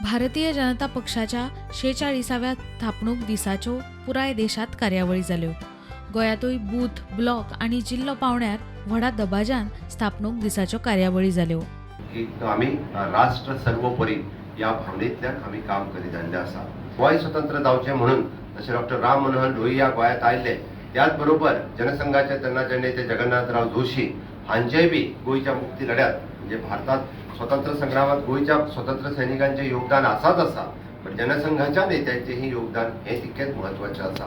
भारतीय जनता पक्षाच्या 46व्या थापणूक दिसाच्यो पुराय देशांत कार्यावळी जाल्यो. गोंयांतूय बूथ, ब्लॉक आनी जिल्लो पावंड्यार व्हडा दबाज्यान स्थापणूक दिसाच्यो कार्यावळी जाल्यो. की आमी राष्ट्र सर्वोपरी ह्या भावनेंतल्यान आमी काम करीत आयिल्ले आसा. गोंय स्वतंत्र जावचें म्हणून जशें डॉक्टर राम मनोहर लोहिया गोंयांत आयिल्ले, त्याच बरोबर जनसंघाचे तेन्नाचे नेते जगन्नाथराव जोशी हांचेय बी गोंयच्या मुक्ती लढ्यात, म्हणजे भारतात स्वतंत्र संग्रामात गोंयच्या स्वतंत्र सैनिकांचें योगदान आसाच आसा, पण जनसंघाच्या नेत्यांचेंही योगदान हें तितकेंच म्हत्वाचें आसा.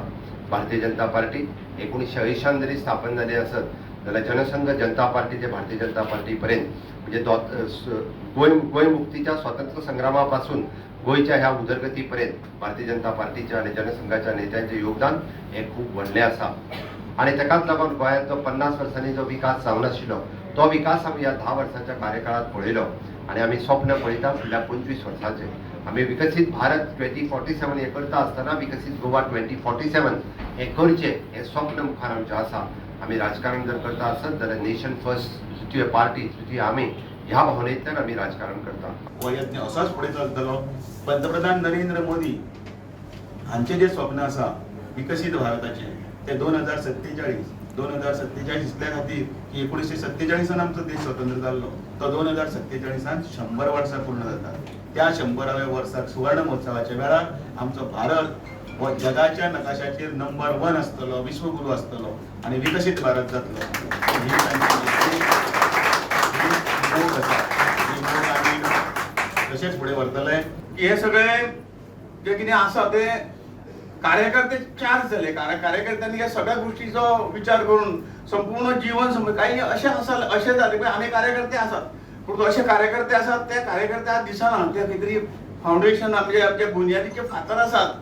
भारतीय जनता पार्टी 1980 जरी स्थापन जाली आसत जाल्यार जनसंघ जनता पार्टी ते भारतीय जनता पार्टी पर्यंत, म्हणजे गोंय मुक्तीच्या स्वतंत्र संग्रामा पासून गोंयच्या ह्या उदरगती पर्यंत भारतीय जनता पार्टीच्या आनी जनसंघाच्या नेत्यांचें योगदान हें खूब व्हडलें आसा. आनी ताकाच लागून गोंयांत जो 50 वर्सांनी जो विकास जावनाशिल्लो तो विकास आमी ह्या 10 वर्सांच्या कार्यकाळात पळयलो आनी आमी स्वप्न पळयता फुडल्या 25 वर्सांचें. आमी विकसीत भारत 2047 हें करता आसतना विकसीत गोवा 2047 हें करचें हें स्वप्न मुखार आमचें आसा. आमी राजकारण जर करता आसत जाल्यार नेशन फर्स्ट, तृतीय पार्टी, तृतीय आमी ह्या भावनेंतल्यान आमी राजकारण करता. हो यत्न असोच फुडें चलतलो. पंतप्रधान नरेंद्र मोदी हांचें जें स्वप्न आसा विकसीत भारताचें, तें 2047 इतल्या खातीर की 1947 आमचो देश स्वतंत्र जाल्लो, तो 2047 100 वर्सां पूर्ण जाता. त्या 100व्या वर्साक सुवर्ण महोत्सवाच्या वेळार आमचो भारत हो जगाच्या नकाशाचेर नंबर 1 आसतलो, विश्वगुरू आसतलो आनी विकसीत भारत जातलो. ही तांची मोग आसा, ही मोग आमी तशेंच फुडें व्हरतले. हे सगळे जे कितें आसा ते कार्यकर्ते चार्ज जाले. कार्यकर्त्यांनी ह्या सगळ्या गोष्टीचो विचार करून संपूर्ण जीवन काही अशें आसा, अशें जालें पळय आमी कार्यकर्ते आसात, पूण अशे कार्यकर्ते आसात ते कार्यकर्ते आज दिसना. ते खंय तरी फावंडेशन म्हणजे आमचे बुनियादीचे फातर आसात.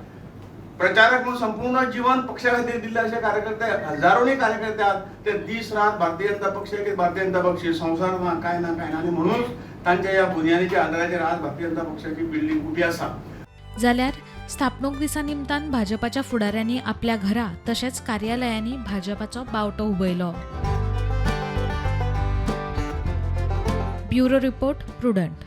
प्रचारक म्हणून संपूर्ण जीवन पक्षा खातीर दिल्ले अशे कार्यकर्ते हजारोंनी कार्यकर्ते आहात, ते दीस रात भारतीय जनता पक्ष की भारतीय जनता पक्ष, संवसार ना काय ना काय ना, आनी म्हणून तांच्या ह्या बुनियादीच्या आधाराचेर आज भारतीय जनता पक्षाची बिल्डींग उबी आसा. जाल्यार स्थापणूक दिसा निमतान भाजपाच्या फुडाऱ्यांनी आपल्या घरा तशेंच कार्यालयांनी भाजपाचो बावटो उबयलो. Bureau report, Prudent.